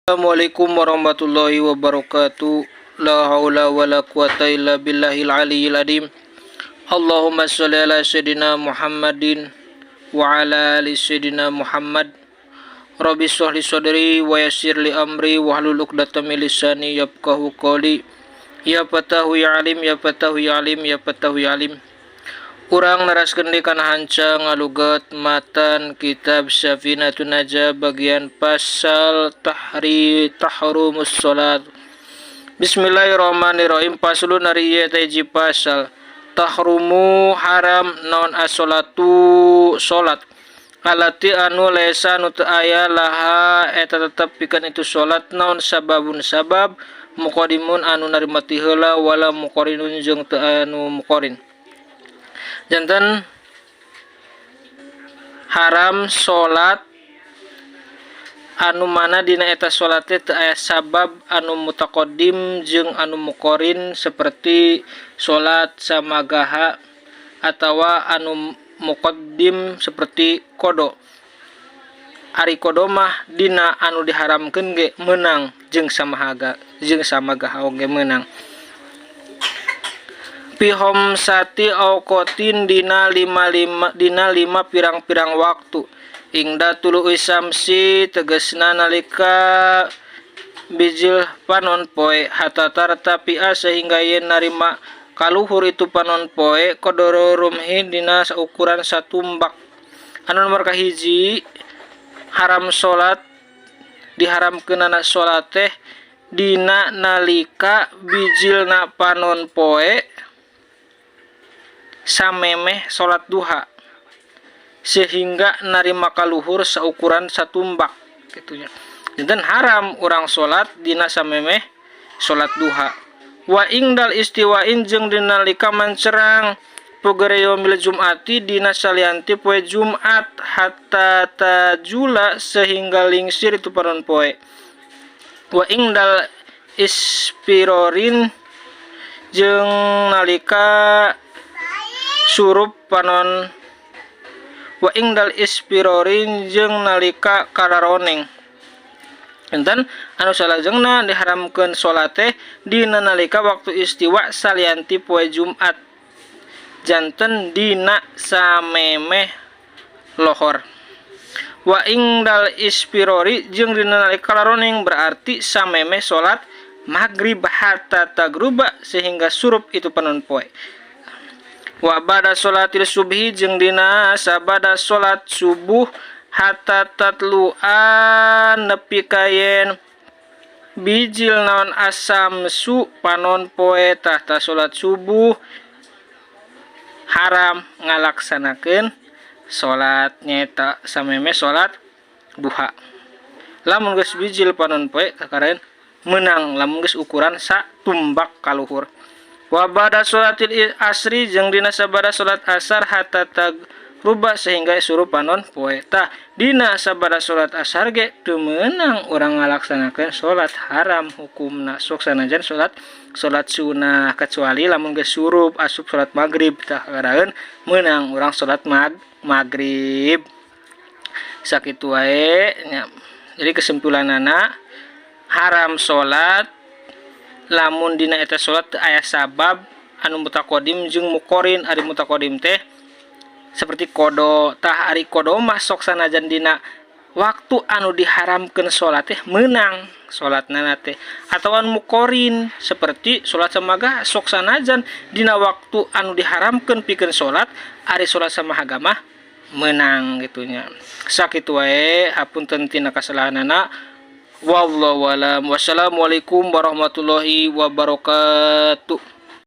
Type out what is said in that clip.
Assalamualaikum warahmatullahi wabarakatuh. La haula wala quwata illa billahil aliyyil azim. Allahumma sholli ala sayyidina Muhammadin wa ala ali sayyidina Muhammad. Rabbi shrah li sadri wa yassir li amri wahlul 'uqdatam min lisani yafqahu qawli. Ya Fatahu ya Alim, ya Fatahu ya Alim, ya Fatahu ya Alim. Urang neraskeun deui kana hanca ngaluget matan kitab Safinatun Najah bagian pasal tahri tahrumus salat. Bismillahirrahmanirrahim. Faslun, ari ieu teh hiji pasal. Tahrumu, haram naon, as-salatu, salat, allati, anu, laisa, anu teu aya, laha, eta tetep pikeun itu salat, naon, sababun, sabab, muqaddimun, anu narima ti heula, wala muqarinun, jeung teu anu muqarin. Janten haram salat anu mana dina eta salat teh teu aya sabab anu mutaqaddim jeung anu muqarin, seperti salat samagaha, atawa anu muqaddim seperti qada. Ari qada mah dina anu diharamkeun ge meunang, jeung samahaga jeung samagaha oge meunang. Fi khomsati awqatin, dina lima lima, dina lima pirang-pirang waktu. Ingda tulu'i syamsi, tegesna nalika bijil panon poe, hatta tartafia, sehingga yen narima kaluhur itu panon poe, qadra rumhin, dina saukuran satumbak. Anu nomor kahiji, haram salat, diharamkeunana salat teh dina nalika bijilna panon poe samemeh salat duha sehingga narima kaluhur saukuran satumbak kitu nya. Janten haram urang salat dina samemeh salat duha. Wa ingdal istiwa'in, jeung dina nalika mancerang fi ghairi yaumil jum'ati, dina salianti poe Jumat, hatta tazula, sehingga lingsir itu panon poe. Wa ingdal isfirorin, jeung nalika surup panon, wa ingdal isfirorin, jeung nalika kararoneng. Enten anu salajengna, diharamkeun salat teh dina nalika waktu istiwa salianti poe Jumat, janten dina samemeh lohor. Wa ingdal isfirori, jeung dina nalika kararoneng, berarti samemeh salat maghrib, hatta tagruba, sehingga surup itu panon poe. Wa ba'da sholatil subhi, jeung dina sabada salat subuh, hatta tatlu'a, nepi ka yen bijil naon, asamsu, panon poe. Tahta salat subuh haram ngalaksanakeun salat, nyaeta samemeh salat duha. Lamun geus bijil panon poe, kakaren meunang lamun geus ukuran satumbak kaluhur. Wa ba'da sholatil asri, jeung dina sabada salat asar, hatta tagruba, sehingga surup panon poe. Tah, dina sabada salat asar ge teu meunang urang ngalaksanakeun salat, haram hukumna, sok sanajan salat salat sunnah, kecuali lamun geus surup asup salat maghrib, tah karaeun meunang urang salat maghrib. Sakitu wae nya. Jadi kesimpulanana, haram salat lamun dina eta salat teu aya sabab anu mutaqaddim jeung muqarin. Ari mutaqaddim teh seperti qada. Tah, ari qada mah sok sanajan dina waktu anu diharamkeun salat teh meunang salatna teh. Atau anu muqarin seperti salat samaga, sok sanajan dina waktu anu diharamkeun pikeun salat, ari salat samahaga mah meunang gitu nya. Sakitu wae, hapunten tina kasalahanana. Wallahu alam. Wassalamualaikum warahmatullahi wabarakatuh.